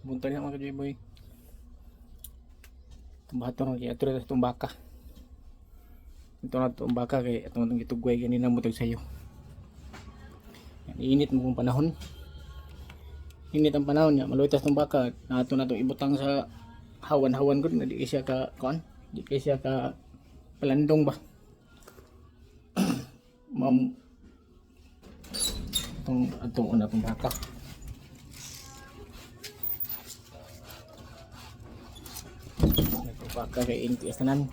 Bunta niya, mga kajoy boy. Tumbato ron kay ato ra itong baka. Ito na itong baka kay atong itong gitugway ganina mo tag sayo. Yan, init mo kung panahon. Init ang panahon niya, malutas itong baka. Nato na itong ibutang sa hawan-hawan gud na di kay siya ka kuan, di kay siya ka palandong ba. Ma'am, itong atong una itong baka. Itong baka kay init tanan.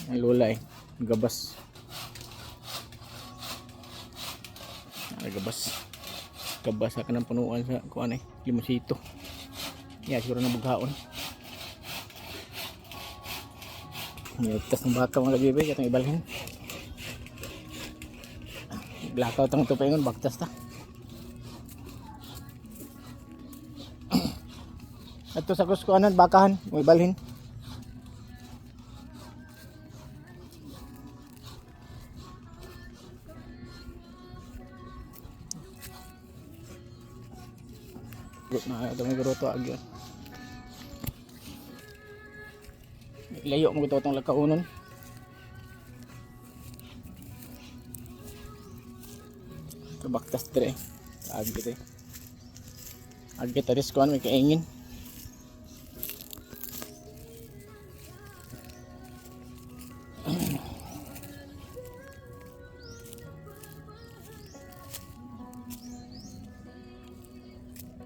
Ang lola eh, gabas. Nagabas. Gabas sa kanang punuan sa kuan eh, limosito. Ya, siguro na bughaon. Nilagtas ng baka, mga kabibe, itong ibalhin. Blackout ang ito pa yun, bagtas ta. Ito sa kuskuanan, bakahan, may ibalhin. Na ito may gruto agyo. Layo mo ito itong lagkaunon. Ito baktas dire. Agi dire. Agi taris kuan may kaingin.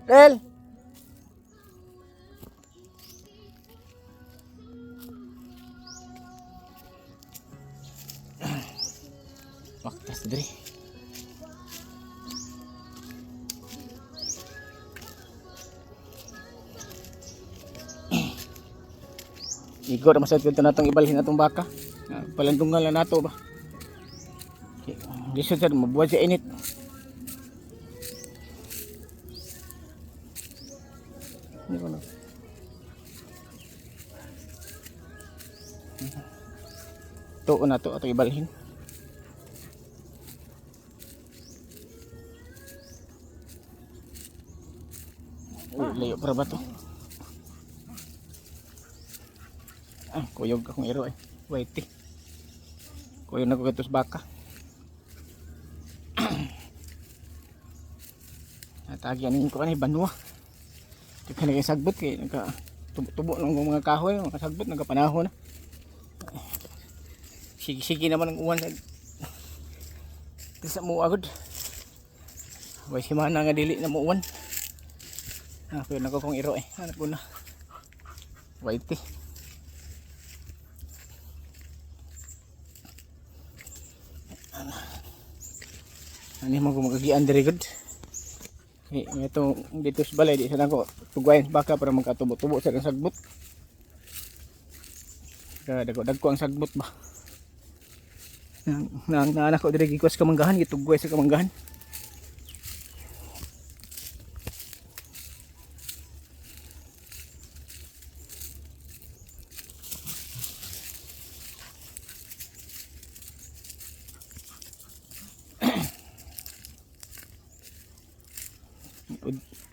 Rel! Baktas dire. Igor, masad ko natong ibalhin atong baka. Ah, palandungan lang nato ba. Okay. Lisod sad mabuhat sa init. Hindi ko na. Tuon na to atong ibalhin. Uy, layo para ba to? Ah, kuyog akong iro eh. Whitey. Kuyog na ko katos baka. Natagyan ko ani banwa. Di ka nagasagbot kay nagka tubo-tubo ng mga kahoy, mga sagbot nagkapanahon na. Sige-sige naman ang uwan sa sa mo agad. Way si mana nga dili na mo uwan. Ah, kuyog na ko kong iro eh. Hanap ko na. Whitey. Ano mo kung magagian diri gud. Eh, ito dito sa balay di sa nako tugwayan sa baka para magkatubo-tubo sa ang sagbot. Kaya dagko ang sagbot ba. Nang nang naanak ko diri gikwas kamanggahan, gitugway sa kamanggahan.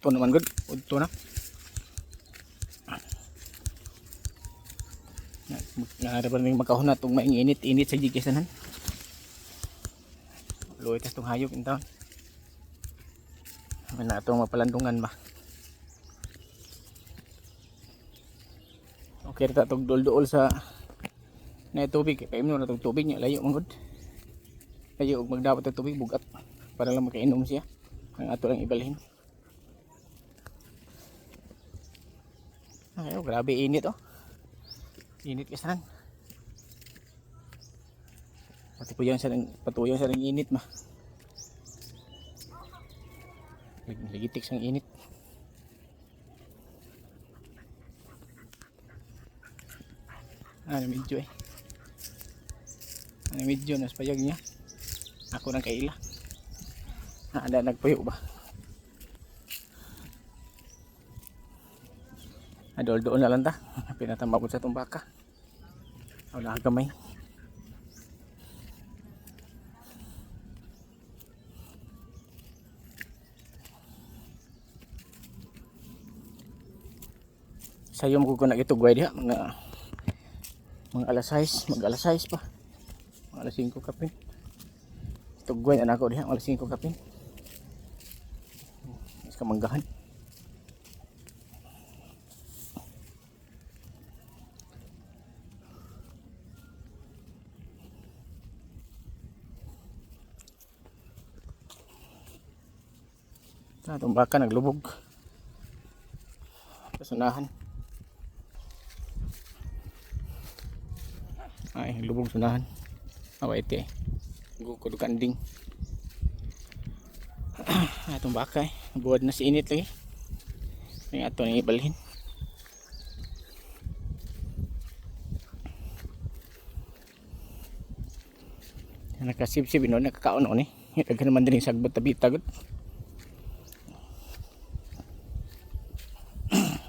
Udto naman gud, udto na. Naharapan may magkahunat ug mainit-init sa gigisanan. Luoy tas tong hayop in town. May na itong mapalandungan ba. Okay ra ta tog duol-duol sa na tubig kay paimno na tog tubig niya, layo man gud. Layo og magdapat og tubig bugat para lang makainom siya. Ang ato lang ibalhin. Ay, oh, grabe init oh. Init kasan. Pati po yan sa ng patuyo sa ng init ma. Ligitik sang init. Ano medyo eh. Ano medyo nas payag niya. Ako nang kaila. Ah, ada nagpuyo ba? Adol doon na lang ta. Pinatamba ko sa itong baka. Wala gamay. Sayo mo ko nagitugway diha mga alas 6, mag alas 6 pa. Mga alas 5 kapin. Tugway na nako diha alas 5 kapin. Mas kamanggahan. Ah, itong baka naglubog. Kasunahan. Ay, naglubog sunahan. Awa iti eh. Gukod kanding. Ah, itong baka eh. Buwad na si init lagi. May ato nang ibalhin. Nakasibsib ino, nakakaon ni. Daghan naman din yung sagbot tabi tagod.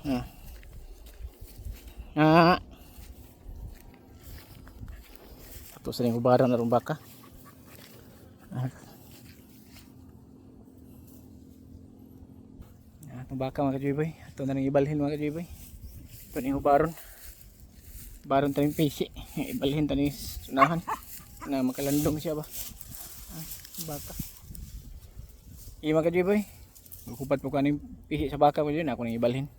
Ah. Ah. Ato sa ning ubaran na rong baka. Ah. Ah, itong baka, mga kajuboy. Ato na rin ibalhin, mga kajuboy. Ito ning ubaron. Baron tayong pisi. Ibalhin tani sunahan. Na makalandong siya ba. Ah, baka. Iya, mga kajuboy. Magkupat po kaning pisi sa baka ko yun. Ako nang ibalhin.